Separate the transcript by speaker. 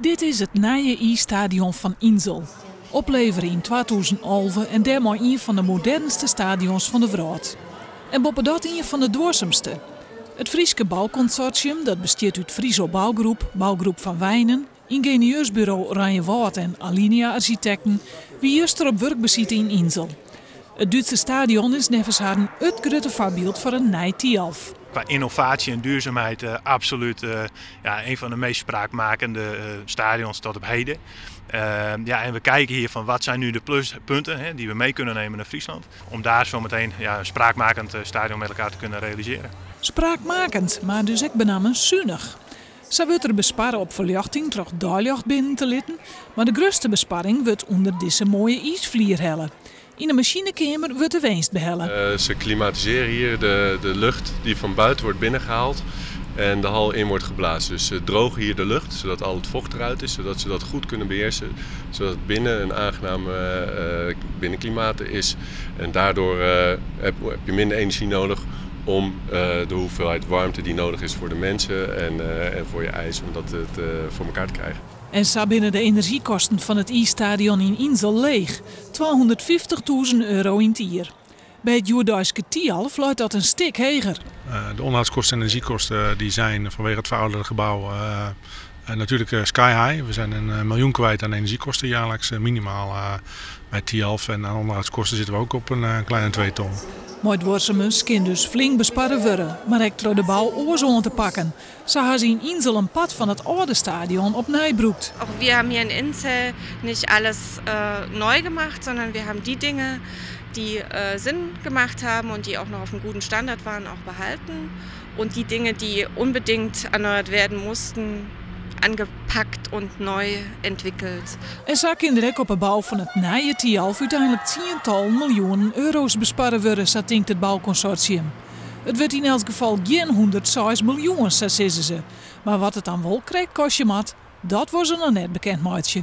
Speaker 1: Dit is it nije iisstadion fan Insel. Oplevere yn 2011 en dêrmei ien fan de modernste stadions fan de wrâld. En boppedat ien fan de duorsumste. It Fryske boukonsortium, dat bestiet út Friso Bouwgroep, Bouwgroep Van Wijnen, yngenieursburo Oranjewâld en Alinea Architecten, wie juster op wurkbesite yn Insel. It Dútske stadion is neffens harren it grutte foarbyld foar in nij Thialf.
Speaker 2: Qua innovatie en duurzaamheid absoluut, ja, een van de meest spraakmakende stadions tot op heden. Ja, en we kijken hier van wat zijn nu de pluspunten, hè, die we mee kunnen nemen naar Friesland. Om daar zometeen, ja, een spraakmakend stadion met elkaar te kunnen realiseren.
Speaker 1: Spraakmakend, mar dus ek benammen sunich. Sa wurdt der besparre op ferljochting troch deiljocht binnen te litten, mar de grutste besparring wurdt ûnder dizze moaie iisflier helle. Yn de masinekeamer wurdt de winst behelle.
Speaker 3: Ze klimatiseren hier de lucht die van buiten wordt binnengehaald en de hal in wordt geblazen. Dus ze drogen hier de lucht, zodat al het vocht eruit is, zodat ze dat goed kunnen beheersen. Zodat het binnen een aangenaam binnenklimaat is. En daardoor heb je minder energie nodig om de hoeveelheid warmte die nodig is voor de mensen en voor je ijs, om dat voor elkaar te krijgen.
Speaker 1: En sa binne de enerzjykosten fan it iisstadion yn Insel leech. €250.000 yn it jier. By it hjoeddeiske Thialf leit dat in stik heger.
Speaker 4: De onderhoudskosten en energiekosten die zijn vanwege het verouderde gebouw natuurlijk sky high. We zijn 1 miljoen kwijt aan energiekosten jaarlijks, minimaal bij Thialf. En aan onderhoudskosten zitten we ook op een kleine 2 ton.
Speaker 1: Mei duorsumens kin dus flink besparre wurde, mar ek troch de bou oars oan te pakken. Sa ha se yn Insel in part fan it âlde stadion opnij brûkt.
Speaker 5: Auch wir haben hier in Inzell nicht alles neu gemacht, sondern wir haben die Dinge, die Sinn gemacht haben und die auch noch auf einem guten Standard waren, auch behalten. Und die Dinge, die unbedingt erneuert werden mussten, angepackt und neu entwickelt.
Speaker 1: En sa kin der ek op 'e bou fan it nije Thialf úteinlik tsientallen miljoenen euro's besparre wurde, sa tinkt it boukonsortium. It wurdt yn elts gefal gjin 106 miljoen, sa sizze se. Mar wat it dan wol krekt kostje moat, dat wolle se noch net bekend meitsje.